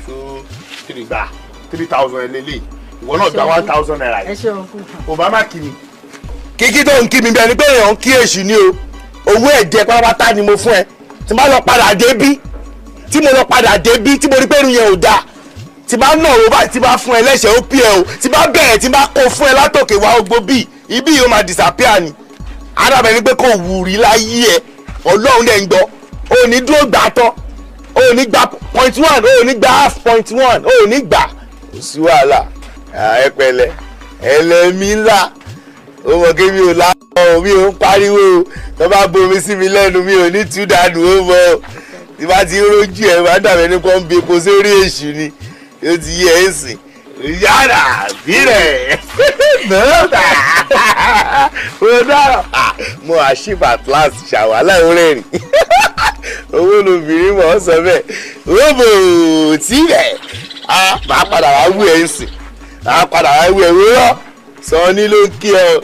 2 3 gbà 3,000 ẹ lélẹ̀. Ìwọ náà gba 1,000 naira yìí. Ẹ ṣeun kú. Obama kí mi. Kíkí tó ń kí mi bẹ́ẹ̀ ni pé èèyàn ń kí èṣù ni o. Owó ẹ̀jẹ̀ pátápátá ni mo fún ẹ. Tí n bá lọ padà dé bí, tí mo lọ padà dé bí, tí mo rí pé irun yẹn ò dáa. Tí bá nà owó báyìí, tí bá fún ẹ lẹ́sẹ̀ ó pí ẹ o. Tí bá bẹ̀rẹ̀, tí bá kó fún ẹ látòkè wá ogbó bíi, ibi yìí ó máa disappear ni. Arábẹ̀ ni pé kò wù rí láyé ẹ. Ọlọ́run dẹ̀ ń gbọ́. O ò ní dúró gbà tán. O ò ní gba 0.1, o ò ní gba 0.5, o ò ní gbà. Kò sí wàhálà. Ẹ pẹ̀lẹ́. Ẹlẹ́mí ńlá. Ó mọ̀ kí mi ò láwọn, mi ò ń pariwo. Tó bá bomi sí mi lẹ́nu, mi ò ní tú dànù ó mọ̀. Tí bá ti rójú ẹ̀, máa dàbẹ̀ ní kó ń bi epo sórí èṣù ni. Ó ti yẹ ẹ́ sìn. Yàrá bírẹ̀ mẹ́ta. Mo dára. Mo achieve at last ṣàwálà ìrẹ́rìn. Owó lobìnrin mọ̀ ọ́ sọ bẹ́ẹ̀. Owó bò tí rẹ̀. Máa padà wá wú ẹ̀ ń sìn. Máa padà wá wú ẹ̀ wúrọ̀. Sọ ní ló ń kí ọ.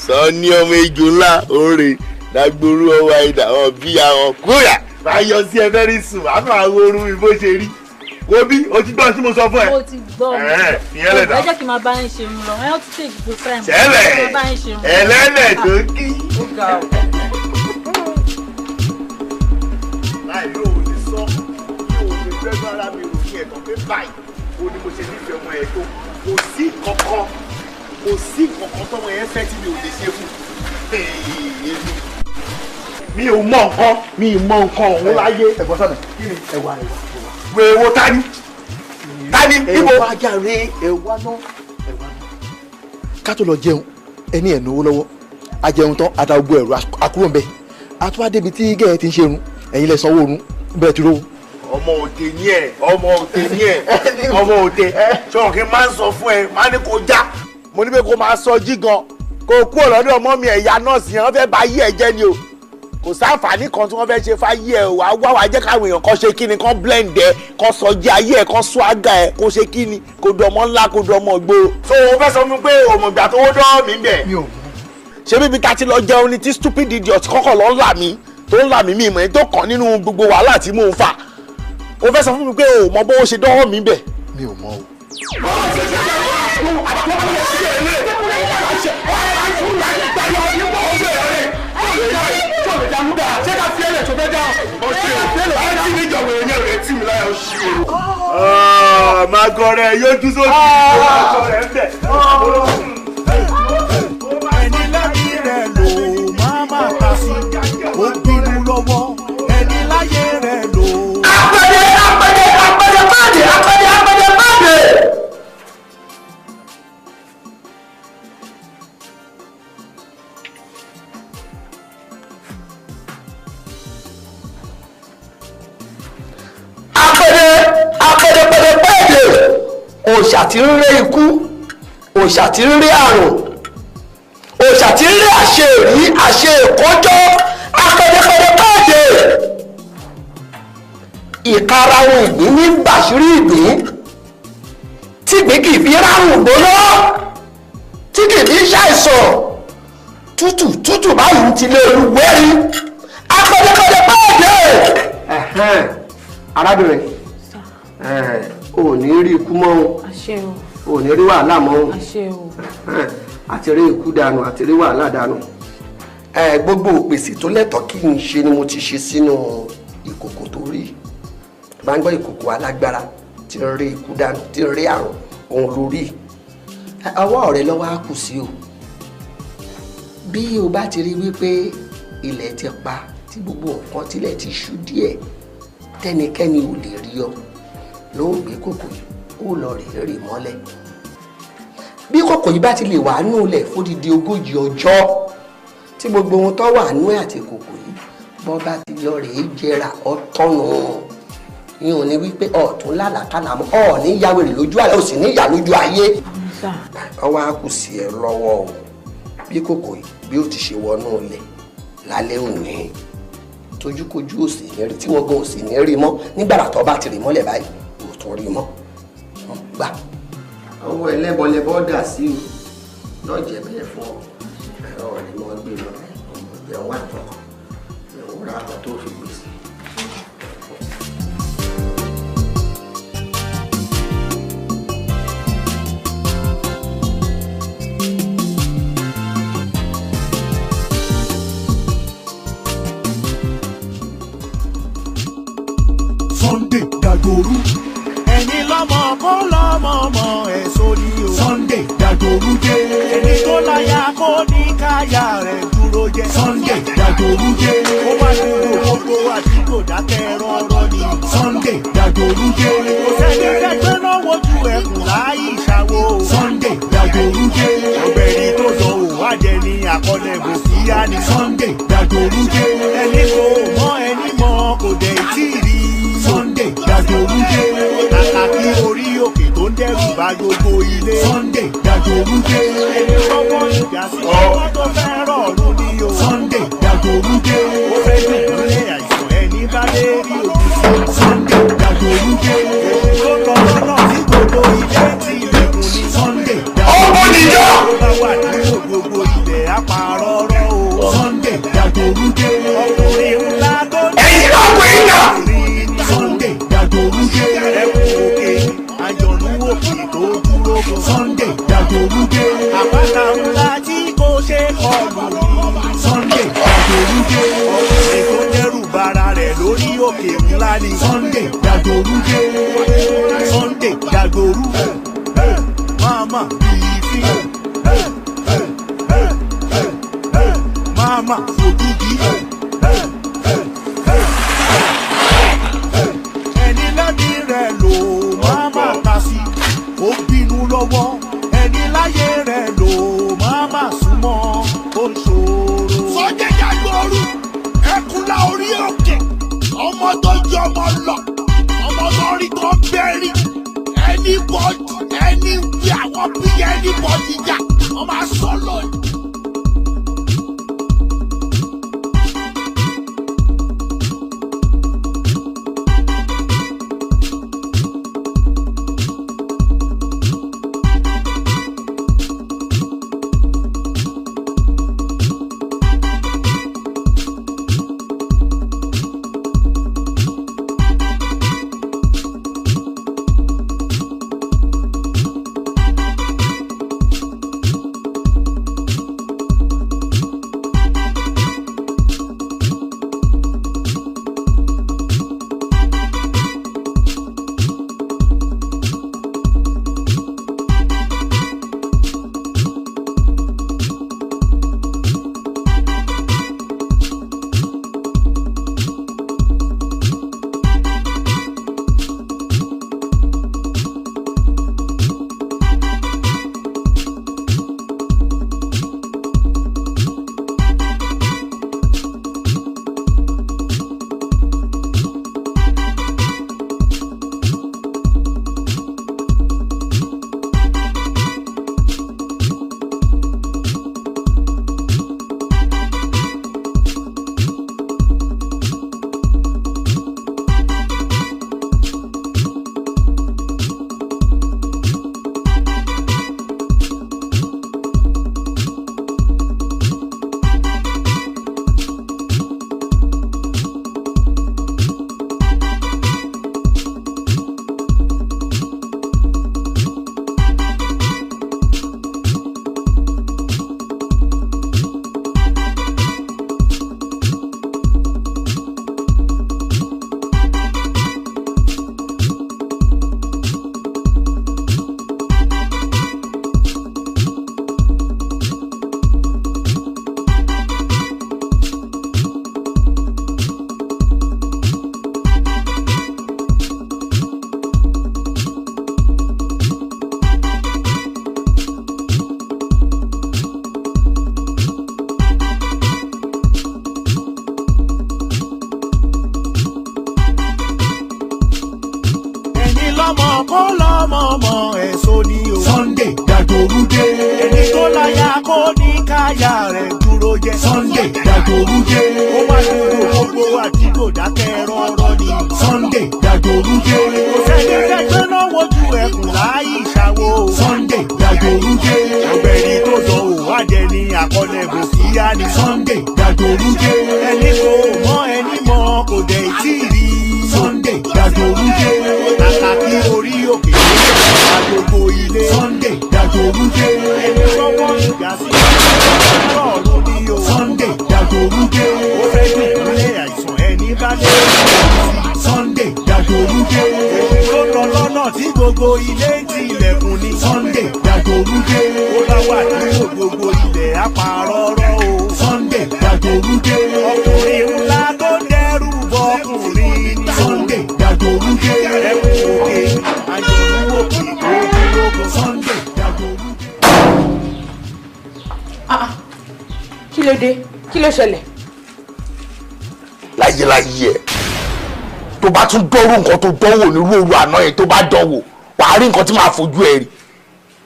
Sọ ní ọmọ ejò ńlá òǹrè dágbóró ọwọ́ àìdá wọn bí àwọn kúrà. Máa yọ sí ẹ very soon. Àánú àwọn orun mi bó ṣe rí. Wo bí o ti gbọ́ tí mo sọ fún ẹ. Mo ti gbọ́. Ìyẹn lè dà. Ẹ jẹ́ kí n máa bá yín ṣe irun lọ. Ẹ ó ti take good time. Ṣẹlẹ̀ ẹlẹ́lẹ̀ tó kí. Láì ló ò lè sọ kí o lè fẹ́ bára mi rò ní ẹ̀tọ́ pé báyìí o ní mo ṣe nífẹ̀ẹ́ ọmọ ẹ̀ tó. Kò sí kankan, kò sí kankan tọmọ yẹn fẹ́ tí mi ò lè ṣe fún. Mi ò mọ nǹkan, mi ò mọ nǹkan ọ̀hún láyé. Ẹ̀gbọ́n sọ̀nà, ẹ̀wà ẹ̀wà. Wèwo tani? Tani ibo? Ẹ̀wà jàre, ẹ̀wà náà, ẹ̀wà náà. Ká tó lọ jẹun, ẹni ẹ̀ náwó lọ́wọ́. A jẹun tán, a da gbogbo ẹ̀rọ akúrò ń bẹ̀. A tún wá débi tí gẹ̀ẹ́ ti ń ṣerun, ẹ̀yin lẹ sanwó oorun, bẹ́ẹ̀ ti rówó. Ọmọ òde ni ẹ, ọmọ òde ni ẹ, ọmọ òde. Ṣé kí n máa ń sọ fún ẹ, máa ní kó já. Mo ní pé kó máa sọ jí gan. Kó kúrò lọ́dọ̀ ọmọ mi ẹ̀yà nọ́ọ̀sì yẹn, wọ́n fẹ́ ba ayé ẹ jẹ́ ni o. Kò sáǹfààní kan tí wọ́n fẹ́ ṣe fáyé ẹ wá wá wá jẹ́ káwọn èèyàn kan ṣe kí ni, kan blend ẹ, kan sọ jí ayé ẹ, kan swagger ẹ, kó ṣe kí ni, kó dọmọ ńlá, kó dọmọ gbòòrò. So o fẹ́ sọ fún mi pé òmùgbà tó dọ́ mi bẹ̀. Mi ò mọ̀. Ṣé bíbi ta ti lọ jẹun ni tí stupid idiot kọ́kọ́ lọ ń là mí tó ń là mí mi ìmọ̀ ẹni tó kàn nínú gbogbo wàhálà tí mò ń fà. O fẹ́ sọ fún mi pé o mọ bó ṣe dọ́wọ́ mi bẹ̀. Mi ò mọ̀ o. Máa gọrẹ yójú sókè, máa gọrẹ ń bẹ̀. Ẹni láyé rẹ̀ ló máa máa ta sí, ó bínú lọ́wọ́. Ẹni láyé rẹ̀ ló. Apẹ̀dẹ̀ apẹ̀dẹ̀ apẹ̀dẹ̀ pàdé apẹ̀dẹ̀ apẹ̀dẹ̀ pàdé. Òòṣà tí ń ré ikú, òòṣà tí ń ré àrùn, òòṣà tí ń ré àṣeèrí àṣe ìkọjọ́ apẹ̀dẹ̀pẹ̀dẹ̀ pàdé. Ìkarahun ìgbín ní bàṣírí ìgbín tígbín kì í fi rárùn gbóná, tí kì í fi ṣàìsàn. Tútù tútù báyìí ti lé olúwẹ́rí apẹ̀dẹ̀pẹ̀dẹ̀ pàdé. Arábìnrin, o ò ní rí ikú mọ́ o, o ò ní rí wàhálà mọ́ o, àti rí ikú dànù, àti rí wàhálà dànù. Gbogbo òpèsè tó lẹ́tọ̀ọ́ kí n ṣe ni mo ti ṣe sínú ìkòkò tó rí. Bá ń gbọ́ ìkòkò alágbára tí ń rí ikú dànù, tí ń rí àrùn, òun ló rí. Ọwọ́ rẹ lọ́wọ́ á kù sí o. Bí o bá ti rí wípé ilẹ̀ ti pa, tí gbogbo nǹkan tilẹ̀ ti ṣú díẹ̀, tẹ́nikẹ́ni ò lè rí ọ, ló gbé kòkò yìí ó lọ rèé rè mọ́lẹ̀. Bí kòkò yìí bá ti lè wà nù lẹ̀ fódìdí 40 ọjọ́, tí gbogbo ohun tó wà nú ẹ̀ àti kòkò yìí bọ́ bá ti lọ rèé jẹrà ọ̀tọ̀nù. Ìyẹn ò ní wípé ọ̀tún lálàkàlà mọ́, ọ̀ ní yàwèrè lójú àlẹ́, ò sì ní ìyà lójú ayé. Ọwọ́ á kù sí ẹ lọ́wọ́ o. Bí kòkò yìí bí ó ti ṣe wọnú ilẹ̀ lálẹ́ òní, tójúkojú ò sì ní rí, tí wọ́n gan ò sì ní rí mọ́ nígbàrà tó bá ti rí mọ́lẹ̀ báyìí, ò tún rí mọ́. Gbà. Ọwọ́ ẹlẹ́bọlẹ́bọ dà sí o, lọ́jẹ̀ bẹ́ẹ̀ fún ọ, ẹ̀rọ rẹ̀ mọ́ gbé lọ, jẹun wà tọkàn, jẹun rà kan tó fi gbèsè. lọ́mọ kó lọ́mọ mọ èso ni o. Sunday Dagboru dé. Ẹni tó láya kó ní káyà rẹ̀ dúró jẹ́. Sunday Dagboru dé. Ó wá dúró gbogbo àdúgbò dákẹ́ rọ́rọ́ ni. Sunday Dagboru dé. Kò sẹ́ni tẹ́gbẹ́ náà wojú ẹkùn láì ṣàwó. Sunday Dagboru dé. Ọ̀gbẹ́ni tó sọ òwádẹ ní àkọlẹ̀ bò kíá ni. Sunday Dagboru dé. Ẹni kò mọ ẹni mọ kò dẹ̀ tí ì rí. Sunday Dagboru dé. Kàkà kí orí òkè tó ń dẹ́rù bá gbogbo ilé. Sunday Dagboru dé. Ẹni kọ́kọ́ ìjà sí ọkọ tó fẹ́ rọ̀rùn ni o. Sunday Dagboru dé. Ó fẹ́ dùnkúnlẹ̀ àìsàn ẹni bá lé rí òkú sí. Sunday Dagboru dé. Èyí tó lọ lọ́nà tí gbogbo ilé ti ilẹ̀kùn ni. Sunday Dagboru dé. Ó bá wà nínú gbogbo ilẹ̀ apàrọ̀rọ̀ o. Sunday Dagboru dé. Ọkùnrin ńlá tó ní. Ẹ̀yin náà pè é nà. Sunday Dagboru dé. Ẹkùn òkè àjọ̀nú òkè tó dúró gan. Sunday Dagboru dé. Àpáta ńlá tí kò ṣe kọlù ní. Sunday Dagboru dé. Ọkùnrin tó dẹ́rù bara rẹ̀ lórí òkè ńlá ni. Sunday Dagboru dé. Sunday Dagboru. Mama bíi fi. Mama fojú bí. Ẹni lẹ́bi rẹ̀ ló máa máa ta sí, ó bínú lọ́wọ́. Ẹni láyé rẹ̀ ló máa máa súnmọ́, ó ń ṣòro. Sunday Dagboru ẹkùnlá orí òkè ọmọ tó jọ ọmọ lọ ọmọ tó rí tó bẹ́rí anybody ẹni wí àwọn bí anybody jà wọ́n máa sọ lónìí. Ẹni lọ́mọ kó lọ́mọ mọ èso ni o. Sunday Dagboru dé. Ẹni tó láya kó ní káyà rẹ̀ dúró jẹ́. Sunday Dagboru dé. Ó wá dúró gbogbo àdúgbò dákẹ́ rọ́rọ́ ni. Sunday Dagboru dé. Kò sẹ́ni tẹ́gbẹ́ náà wojú ẹkùn láì ṣàwó. Sunday Dagboru dé. Ọ̀gbẹ́ni tó sọ òwádẹ ní àkọlẹ̀ bò kíá ni. Sunday Dagboru dé. Ẹni kò mọ ẹni mọ kò dẹ̀ tí ì rí. Sunday Dagboru dé. Kàkà kí orí òkè tó bá gbogbo ilé. Sunday Dagboru dé. Ẹni kọ́kọ́ ìjà sí ọ̀rọ̀ ni o. Sunday Dagboru dé. Ó fẹ́ dùnkúnlẹ̀ àìsàn ẹni bá lé. Sunday Dagboru dé. Èyí tó lọ lọ́nà Gbajúmọ̀ tí gbogbo ilé ń tilẹ̀kùn ni. Sunday Dagboru dé. Ó bá wà nínú gbogbo ilẹ̀ apàrọ̀rọ̀ o. Sunday Dagboru dé. Ọkùnrin ńlá tó dẹrù bọkùnrin ni. Sunday Dagboru dé. Ẹkùn òkè àjọ̀dún òkè tó dúró. Sunday Dagboru dé. Ah, kí ló dé? Kí ló ṣẹlẹ̀? Láyéláyé ẹ, tó bá tún dọ́rù nǹkan tó dánwò nírú òru àná yẹn, tó bá dánwò, wàá rí nǹkan tí màá fojú ẹ rí.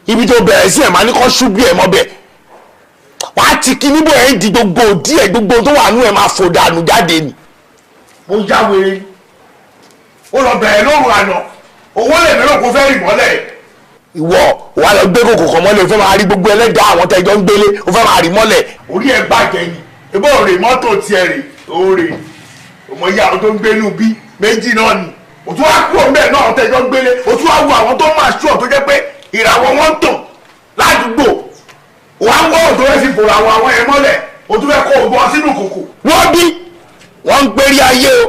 Ibi tó bẹ̀rẹ̀ sí ẹ̀ máa ní kọ́ ṣubú ẹ̀ mọ́bẹ̀, wàá ti kí níbo ẹ̀ ń di gbogbo òdí ẹ̀, gbogbo tó wà nú ẹ̀ máa fò dànù jáde ni. Mo já wèrè, ó lọ bẹ̀rẹ̀ lóru àná, owó lè mìíràn kó fẹ́ rì mọ́lẹ̀. Ìwọ wà lọ gbé kòkò kan mọ́lẹ̀, o fẹ́ máa rí gbogbo ẹlẹ́dàá àwọn tẹ́jọ́ ń gbélé, o fẹ́ máa rí mọ́lẹ̀. Orí ẹ̀ bàjẹ́ ni, ebó rè mọ́tò tiẹ̀ rè, ó rè ọmọ ìyá àwọn tó ń gbénú bí méjì náà ni. Òtún wá kúrò mbẹ náà, tẹjọ ń gbélé, òtún wá wo àwọn tó máa ṣú ọ tó jẹ́ pé ìràwọ̀ wọn ń tàn ládùúgbò, wà á wọ òtún fẹ́ fi bòrò àwọn ẹ̀ mọ́lẹ̀, òtún fẹ́ kó ògbọ́n sínú kòkò. Wọ́n bí wọ́n ń pérí ayé o,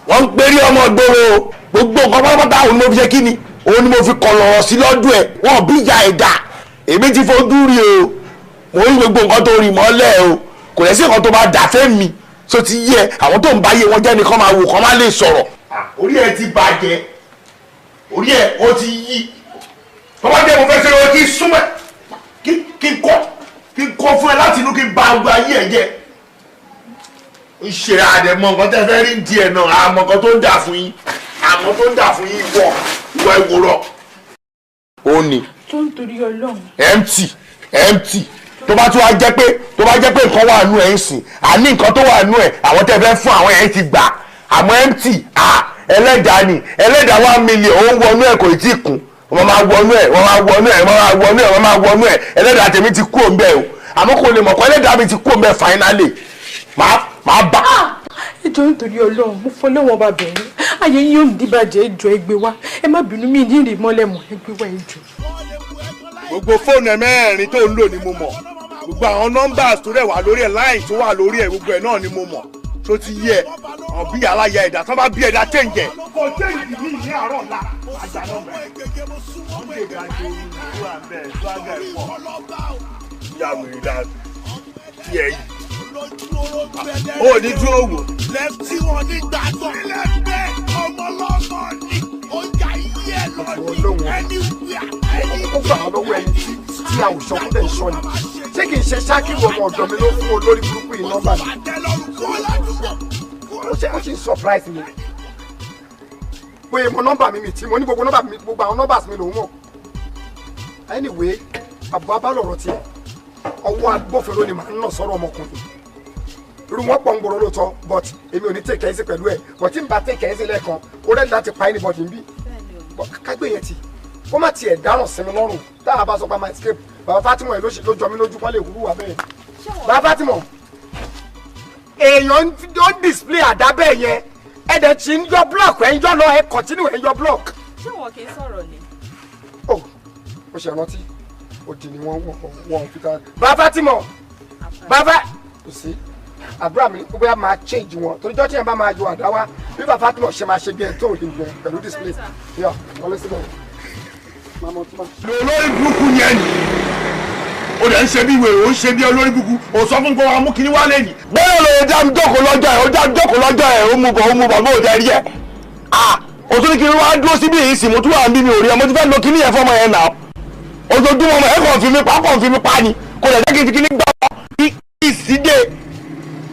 wọ́n ń pérí ọmọ gbòòrò o. Gbogbo nǹkan pátápátá òun ni mo fi ṣe kí ni, òun ni mo fi kọlọ̀rọ̀ sí lọ́dún ẹ̀. Wọ́n bí ìyá ẹ̀dá, èmi ti fojú rí o, mo rí gbogbo nǹkan tó rì mọ́lẹ̀ o. Kò lẹ́sìn nǹkan tó bá dà fẹ́ mi so ti yẹ àwọn tó ń bá yé wọn jẹ́ nìkan máa wò kán má lè sọ̀rọ̀. Orí ẹ ti bàjẹ́, orí ẹ ó ti yí. Bàbá jẹ́ mo fẹ́ ṣe o, kí súnmọ́ kí n kọ́ kí n kọ́ fún ẹ láti inú kí n ba gbogbo ayé ẹ jẹ́. Ń ṣe àdẹ̀mọ nǹkan tẹ́ fẹ́ rí díẹ̀ náà, àmọ́ nǹkan tó ń dà fún yín, àmọ́ tó ń dà fún yín wọ ìwọ ìwòrọ̀. Ó ní. Tó ń torí Ọlọ́run. Empty, empty. Tó bá tún wá jẹ́ pé, tó bá jẹ́ pé nǹkan wà nú ẹ̀ ń sìn, àní nǹkan tó wà nú ẹ̀, àwọn tẹ́ fẹ́ fún àwọn ẹ̀ ti gbà, àmọ́ empty. À ẹlẹ́dàá ni ẹlẹ́dàá 1 million ó ń wọnú ẹ̀, kò tí ì kún. Wọ́n máa wọnú ẹ̀, wọ́n máa wọnú ẹ̀, wọ́n máa wọnú ẹ̀, wọ́n máa wọnú ẹ̀. Ẹlẹ́dàá tèmi ti kú òun bẹ́ẹ̀ o, àmọ́ kò lè mọ̀ pé ẹlẹ́dàá mi ti kú òun bẹ́ẹ̀ finally. Máa bá. Ẹ jọ̀ọ́, nítorí Ọlọ́run, mo fọlọ́wọ́n bá bẹ̀rẹ̀, ayé yín yóò dìbàjẹ́. Ẹ jọ̀ọ́, ẹ gbé wá, ẹ má bínú, mi ní ìrì mọ́lẹ̀ mọ́, ẹ gbé wá, ẹ jọ̀ọ́. Gbogbo fóònù ẹ mẹ́rin tó ń lò ni mo mọ̀, gbogbo àwọn nọ́mbà tó rẹ̀ wà lórí ẹ̀, line tó wà lórí ẹ̀, gbogbo ẹ̀ náà ni mo mọ̀. Tó ti yẹ ọ̀ bí aláya ẹ̀dá tó bá bí ẹ̀dá change ẹ̀. Kò change ní ní àárọ̀ ọ̀la àjà nọ́mbà ẹ̀. Wọ́n lè ga ju ìlú àbẹ̀ swagger ẹ̀ pọ̀. Ìyá wèrè dà tí ẹ yìí. Ó ní dúró wò. Lẹ́fítì wọn ní gbàgbọ́. Ilé ọmọ lọ́mọ ni ó jà iye ẹ̀ lọ ní anywhere. Ó gbà wá lọ́wọ́ ẹni tí a ò sọ fún tẹ̀ ń sọ ni. Ṣé kì í ṣe Ṣákìrù ọmọ ọ̀dọ̀ mi ló fún olórí burúkú yìí nọ́mbà mi? Ó ṣe ń surprise mi pé mo nọ́mbà mi mi tí mo ní, gbogbo nọ́mbà mi, gbogbo àwọn nọ́mbà mi lòún mọ̀. Anyway, àbọ̀ abálọ̀rọ̀ tiẹ̀, ọwọ́ agbófinró ni màá ń nà sọ́rọ̀ ọmọkùnrin. Irú wọn pọ̀ ń gbòòrò lóòótọ́, but èmi ò ní take it easy pẹ̀lú ẹ̀. But tí n bá take it easy lẹ́ẹ̀kan, ó rẹ́ láti pa anybody níbí. Kágbé yẹn ti kó má tiẹ̀ dáràn sí mi lọ́rùn. Tá a bá sọ pé a máa escape, bàbá Fatima yìí ló jọ mí lójú, wọ́n lè wúrú wà bẹ́ẹ̀. Bàbá Fatima, èèyàn ó display àdá bẹ́ẹ̀ yẹn, ẹ̀dẹ̀ tí ń yọ block, ẹ̀ ń yọ lọ, ẹ̀ continue, ẹ̀ ń yọ block. Ṣé wọn kì í sọ̀rọ̀ ni? Ó ó ṣe rántí òdì ni wọ́n wọ́n fi ká. Bàbá Fatima, bàbá kò sí àdúrà mi gbogbo yà máa change wọn, torí jọ́ tí yẹn bá máa yọ àdá wá, bí bàbá Fatima ṣe máa ṣe bí ẹ̀ tó rí gbẹ pẹ̀lú display yọ wọlé síbẹ̀. Olórí burúkú yẹn ni ó dẹ̀ ń ṣe bí wèrè, ó ń ṣe bí olórí burúkú. Ó sọ fún gbọ́n amúkíní wálé ni. Bẹ́ẹ̀ ló dá mi jókòó lọ́jọ́ ẹ̀, ó dá mi jókòó lọ́jọ́ ẹ̀, ó mú bọ̀, ó mú bọ̀, mo ò dẹ̀ rí ẹ̀. À ó tún ní kí n wá dúró síbí èyí sì, mo tún wà níbí, mi ò rí ẹ. Mo ti fẹ́ lo kíní yẹn fọmọ yẹn nà. Ojoojúmọ́ ọmọ ẹ̀ kàn fi mi pa, kàn fi mi pa ni. Kò lè jẹ́ kí n fi kíní gbà ọ́ kí ìsídé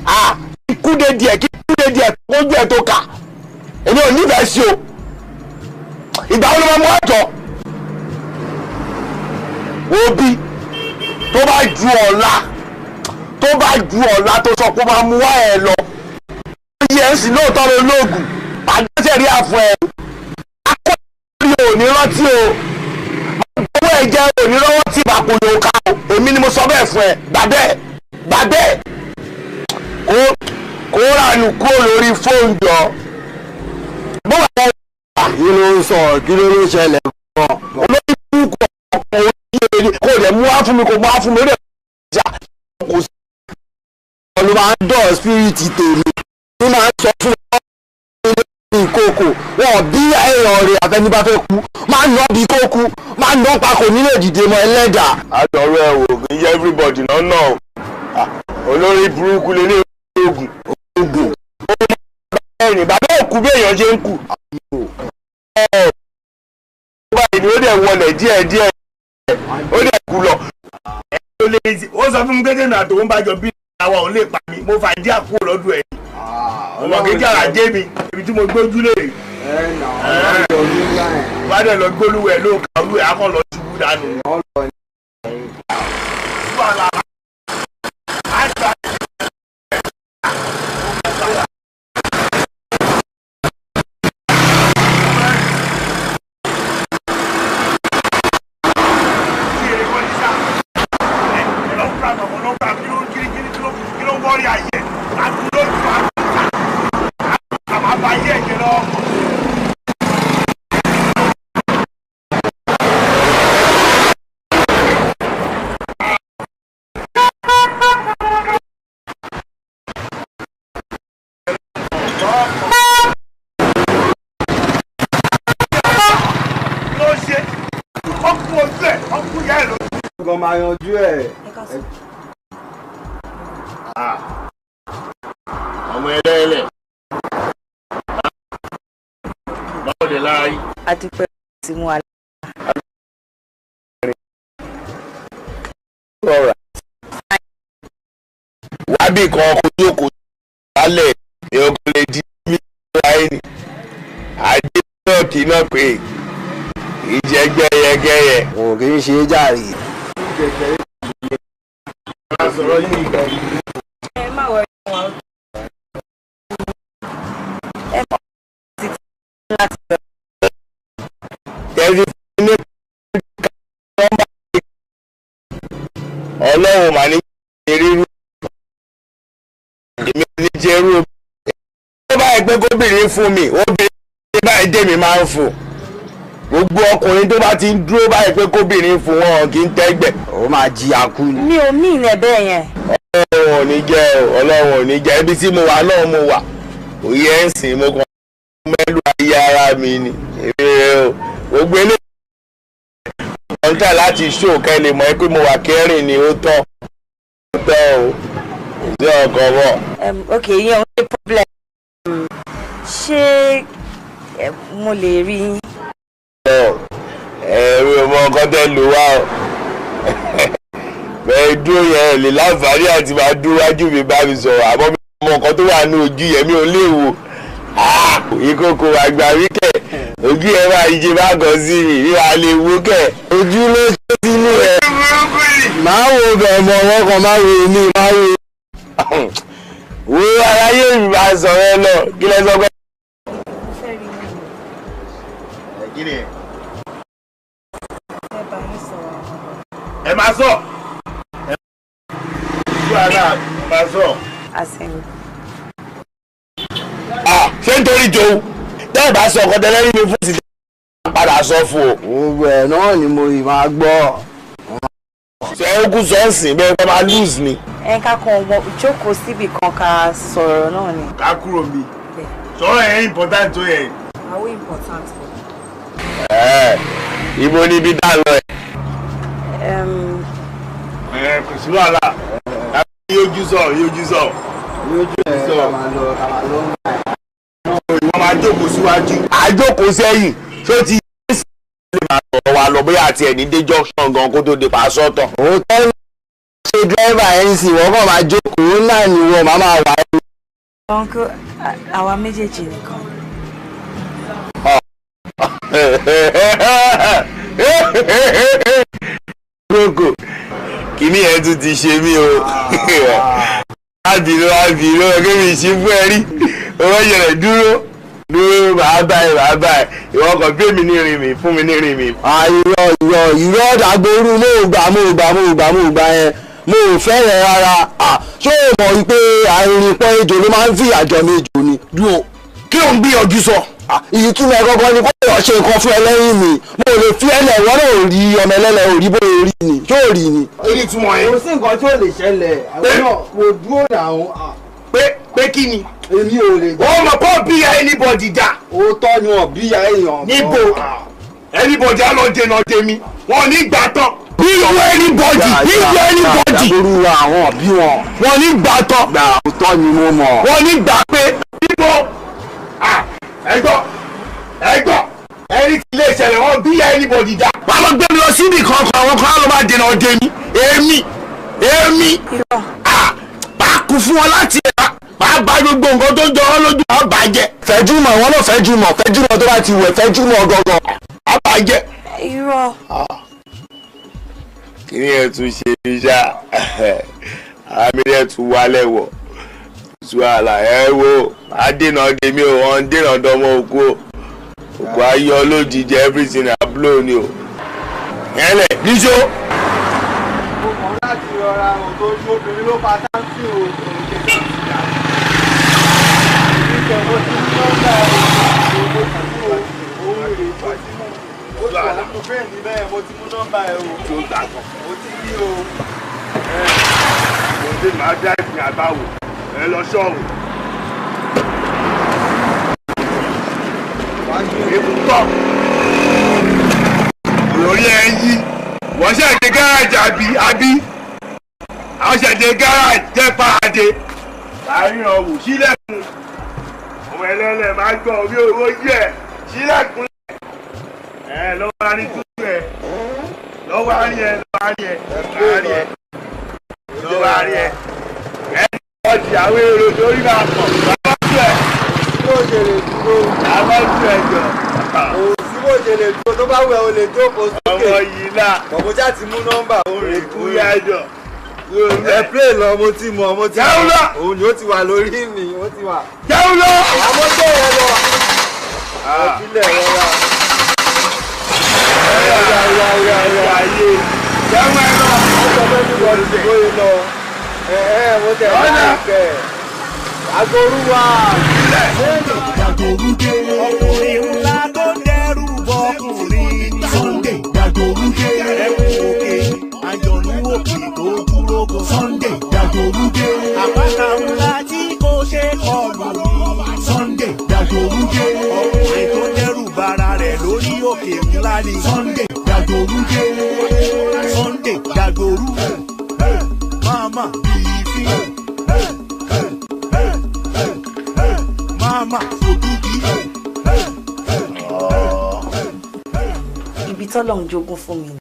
à kí kúde díẹ̀, kí kúde díẹ̀ kójú ẹ̀ tó kà. Èmi ò nífẹ̀ẹ́ sí o. Ìgbà wo ló máa mú àjọ? Òbí tó bá ju ọ̀la, tó bá ju ọ̀la tó sọ pé ó máa mú wá ẹ lọ, ó yẹ ẹ́ sì lóòótọ́ ló lóògùn àjọṣe rí àfọ ẹ. Akọ́ni ò ní rántí o, owó ẹ jẹ́ ò ní rọ́wọ́ tí ìbàkùn yóò ká o. Èmi ni mo sọ bẹ́ẹ̀ fún ẹ. Gbà bẹ́ẹ̀, gbà bẹ́ẹ̀. Kó rànù kúrò lórí fóònù jọ bó wà wọ́n. Kí ló ń sọ? Kí ló ń ṣẹlẹ̀ gan? Olórí burúkú ọkùnrin yìí kò dẹ̀ mú wá fún mi, kò mú wá fún mi, ó dẹ̀ jà kò sí. Ló máa ń dọ̀ spirit tèmi ní máa ń sọ fún ọ ní ìkókò wọn bí èèyàn rẹ̀ àfẹnibá fẹ́ kú máa nà bí kókú máa nà pa kò nílò dìde mọ́ ẹlẹ́dàá. Àdọ̀rọ̀ ẹ̀ wò kì í jẹ́ everybody lọ́nà o. Olórí burúkú lè ní oògùn. Oògùn. Ó máa bá ẹ̀rìn bàbá òkú bí èèyàn ṣe ń kù. Báyìí ni ó dẹ̀ wọlé díẹ̀ díẹ̀ ó dẹ̀ kú lọ. Ó sọ fún mi pé tèmi àtòun bá jọ bí àwa òun lè pa mi mo fà díà kúrò lọ́dún ẹ̀. Ọmọ kejì àrà dé mi ibi tí mo gbójú lè. Wá dẹ̀ lọ gbólúwẹ̀ ló kà olúwẹ̀ á kàn lọ ṣubú dànù. Máa yanjú ẹ. Ọmọ ẹlẹ́ẹ̀lẹ̀ báwo dé lára yìí. A dúpẹ́ tí mú wa. Wábì kan kò jókòó lálẹ́ èèyàn kò lè di mí láyé ni. Àdé náà kì í náà pé ìjẹgbẹ́yẹgẹ́yẹ. Kò kì í ṣe é jàre. Ẹ má wọrí wọn. Ẹ má ti láti lọ. Tẹ́lifí ní nọ́mbà ọlọ́run mà ní rírú èmi ní jẹ́rú. Ó báyìí pé kóbìnrin fún mi, obìnrin báyìí dèmi máa ń fún. Gbogbo ọkùnrin tó bá ti ń dúró báyìí pé kóbìnrin fún wọn kì í tẹ́gbẹ̀. Ó máa jí akú ni. Mi ò mí ilẹ̀ bẹ́ẹ̀ yẹn. Ọlọ́run ò ní jẹ́ o, Ọlọ́run ò ní jẹ́ ibi tí mo wà náà mo wà. Òye ẹ̀ ń sìn mo kàn mẹ́lú ayé ara mi ni. Èrè o, gbogbo eléyìí mo ń tà láti ṣó kẹ́ lè mọ̀ pé mo wà kẹrin ni ó tọ́. Ó tọ́ o, kò sí ọkọ̀ bọ̀. Ok, ìyẹn ò ní problem. Ṣé mo lè rí yín? Ẹ̀rù ọmọ ọkọ tẹ lò wá o. Bẹ́ẹ̀ dúró yẹn lè láǹfààní àti máa dúró wájú mi bá mi sọ̀rọ̀ àmọ́ mi mọ nǹkan tó wà ní ojú yẹn mi ò lè wò. Ìkókò àgbà mi kẹ̀ ojú yẹn máa yíjẹ bá gàn sí mi mi máa lè wò kẹ̀. Ojú ló ṣe sínú ẹ̀. Máa wo bẹ̀ mọ̀ wọ́n kan máa wo mi máa wo. Wo aráyé mi máa sọ̀rọ̀ ẹ lọ kí lẹ sọ pé. Kí ni ẹ? Ẹ máa sọ. Ẹ máa sọ. Ṣé nítorí jòun tẹ́ ẹ bá sọ ọkọ tẹ́lẹ̀ rí mi fún ti padà sọ fún o. Gbogbo ẹ̀ náà ni mo ì máa gbọ́. Ṣé ó kú sọ́ọ̀sì bẹ́ẹ̀ fẹ́ máa lose ni. Ẹ ká kan wọ jókòó síbì kan ká sọ̀rọ̀ náà ni. Ká kúrò mi. Sọ̀rọ̀ yẹn important tó yẹn. Àwọn important. Ibo ni ibi dá lọ ẹ. Kò sí wàhálà. Yójú sọ, yójú sọ. Yójú ẹ̀ ká máa lọ, ká máa lọ. Ìwọ máa jókòó síwájú. A jókòó sẹ́yìn. Ṣé o ti yé sí lè máa sọ̀rọ̀ wa lọ bóyá àti ẹ̀ ní dé junction gan kó tó di pa sọ́tọ̀. Òótọ́ ni ṣe dírẹ́fà ẹ̀ ń sìn wọ́n kàn máa jókòó náà ni wọ́n máa máa wà ẹ́. Uncle, àwa méjèèjì nìkan. Kókò kìíní yẹn tún ti ṣe mí o. Ábìlú ábìlú ẹgbẹ́ mi ṣe fún ẹ rí. Owó yẹrẹ dúró dúró màá bá ẹ màá bá ẹ. Ìwọ kan bí èmi ní rin mi fún mi ní rin mi. Irọ́ irọ́ irọ́ dàgbòrú mo gbà mo gbà mo gbà mo gbà yẹn mo ò fẹ́ yẹn rárá. Ṣé o mọ̀ wípé àìrìnpọ̀ ejò ló máa ń fìyà jọ mi ejò ni? Dúró kí ló ń gbìyànjú sọ? Ìtumọ̀ ẹ̀ gangan ni kó lọ ṣe nǹkan fún ẹlẹ́yìn mi mo lè fi ẹlẹ̀ wọ́n náà rí ọmọ ẹlẹ́lẹ̀ ò rí bóyá rí ni tó rí ni. Kí ni ìtumọ̀ yẹn? Kò sí nǹkan tí ò lè ṣẹlẹ̀ àwọn náà kò dúró dàrún. Pé pé kí ni? Èmi ò lè gbà. Ó mọ̀ kó bí ya anybody dà. Òótọ́ ni wọ́n bí ya èèyàn. Níbo anybody á lọ dènà dèmi, wọn ò ní gbà tán. Bí ìwé anybody, bí ìwé anybody. Dàgbòrú àwọn bí wọn. Wọn ní gbà tán. Gbà òótọ́ ni mo mọ̀. Wọn ní gbà pé níbo ẹgbọ́ ẹgbọ́ ẹni tí ilé ìṣẹ̀lẹ̀ wọn bí anybody dá. Wọ́n á lọ gbé mi lọ síbi kankan, àwọn kan á lọ máa dènà dè mí. Èmi èmi bá kú fún wọn láti ẹ̀ máa bá gbogbo nǹkan tó ń jọ ọ́ lójú àwọn bàjẹ́. Fẹ́júmọ̀ wọn náà fẹ́júmọ̀ fẹ́júmọ̀ tó bá ti wẹ̀ fẹ́júmọ̀ gangan. Á bàjẹ́. Irọ́. Kí ni ẹ tún ṣe mí ṣá? Àmì ẹ tún wálẹ̀ wọ̀. Suala ẹ wo adènà dèmi o, wọn dènà dọmọ òkú o, òkú ayọ lójijì, everything na blow ni o. Yẹlẹ níṣó. Mo mọ̀ láti rọra ohun tó ṣe obìnrin ló pa táǹtì o. Mo ti máa dá ìpín àbáwò ẹ lọ ṣọ́ọ̀rù. Èkútọ̀ lórí ẹ yí wọ́n ṣẹ̀dé gáràjì àbí àbí àwọn ṣẹ̀dé gáràjì jẹ́ pàdé. Láàárín ọ̀wù sílẹ̀kùn ọmọ ẹlẹ́lẹ̀ máa gbọ́ orí owó yẹ sílẹ̀kùn ẹ lọ́wọ́ á ní tútù ẹ lọ́wọ́ á ní ẹ lọ́wọ́ á ní ẹ lọ́wọ́ á ní ẹ lọ́wọ́ á ní ẹ ẹ ọjì àwọn èrò torí máa pọ̀ bàbá tù ẹ. Bó ṣe lè dúró. Bàbá tù ẹ jọ. Kò sí bó ṣe lè dúró, tó bá wẹ̀ o lè jókòó sókè. Ọmọ yìí náà. Kọ̀mọ́jà ti mú nọ́mbà òun rè kú. Yá jọ. Ẹ play lọ, mo ti mọ̀, mo ti Jẹun lọ. Òun ni ó ti wà lórí mi, ó ti wà. Jẹun lọ. Àwọn tó yẹ lọ. Ẹ filẹ̀ rọra. Jẹun ẹ lọ. Ó sọ fẹ́ mi wọ́n ti bóyá lọ. Mo tẹ̀ láìpẹ́. Agboruwa. Dàgbòrúdé. Ọkùnrin ńlá tó dẹ́rù bọkùnrin. Sunday Dàgbòrúdé. Ẹkùn òkè àjọ̀nú òkè tó dúró gan. Sunday Dàgbòrúdé. Àpáta ńlá tí kò ṣe kọlù ní. Sunday Dàgbòrúdé. Ọkùnrin tó dẹ́rù bara rẹ̀ lórí òkè ńlá ni. Sunday Dàgbòrúdé. Sunday Dàgbòrú. Mama bìífín. Mama fòdúdí. Ibi tọ́lọ́run jogún fún mi ni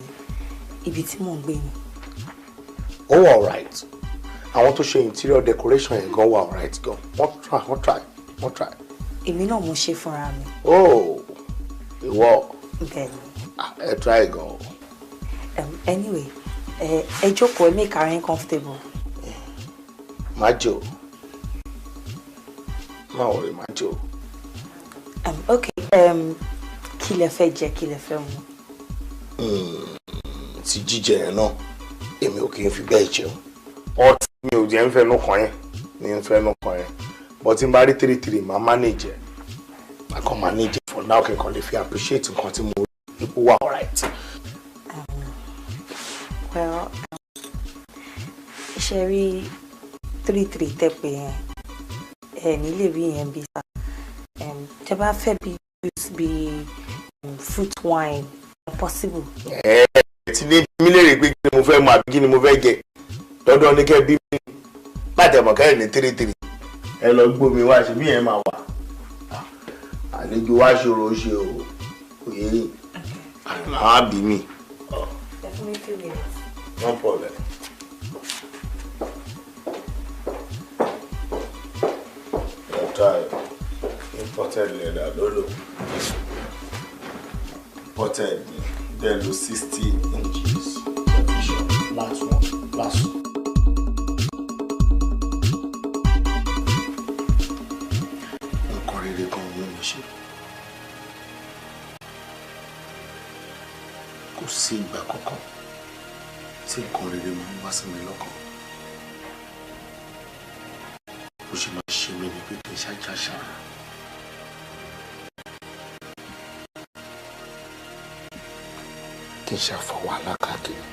ibi tí mò ń gbé ni. Ó wà alright. Àwọn tó ṣe interior decoration yẹn gan wà alright gan. Wọ́n try, wọ́n try, wọ́n try. Èmi náà mo ṣe fúnra mi. Oh, ìwọ. Bẹ́ẹ̀ni. Ẹ try gan o. Anyway, ẹ jókòó, ẹ make ara yín comfortable. Má jò. Má worry, má jò. Okay, kí lẹ fẹ́ jẹ, kí lẹ fẹ́ mu? Ti jíjẹ yẹn náà, èmi ò kì í fi bẹ́ẹ̀ jẹun. Ọtí mi ò jẹ́ ń fẹnu kàn yẹn, mi ń fẹnu kàn yẹn. But tí n bá rí 3-3, màá manage ẹ̀. Màá kàn manage for now kí n kàn lè fi appreciate nǹkan tí mo rí ipò wà alright. Well, ṣe rí 3-3 tẹ́ pé yẹn, ẹ ní lè rí yẹn bí sá. Tẹ́ bá fẹ́ bí juice bí fruit wine, possible. Ẹ ti ní mi lè rí pé kí ni mo fẹ́ mu àbí kí ni mo fẹ́ jẹ. Dandan ni kẹ́ bí mi látẹ̀mọ̀ kẹ́rin ní 3-3. Ẹ lọ gbómi wá ṣe bí yẹn máa wà. Àlejò wá ṣòro ṣe o, òye yìí. Àwọn àbí mi. Ẹ fún mi few minutes. No problem. Imported leather lolo. Imported then lo 60 inches. Last one, last one. Nǹkan rere kan mú mi ṣe. Kò sí ìgbà kankan tí nǹkan rere máa ń wá sí mi lọ́kàn. Bó ṣe máa ṣe mí ni pé kí n ṣáṣá. Kí n ṣàfọwọ́ alákàkiri.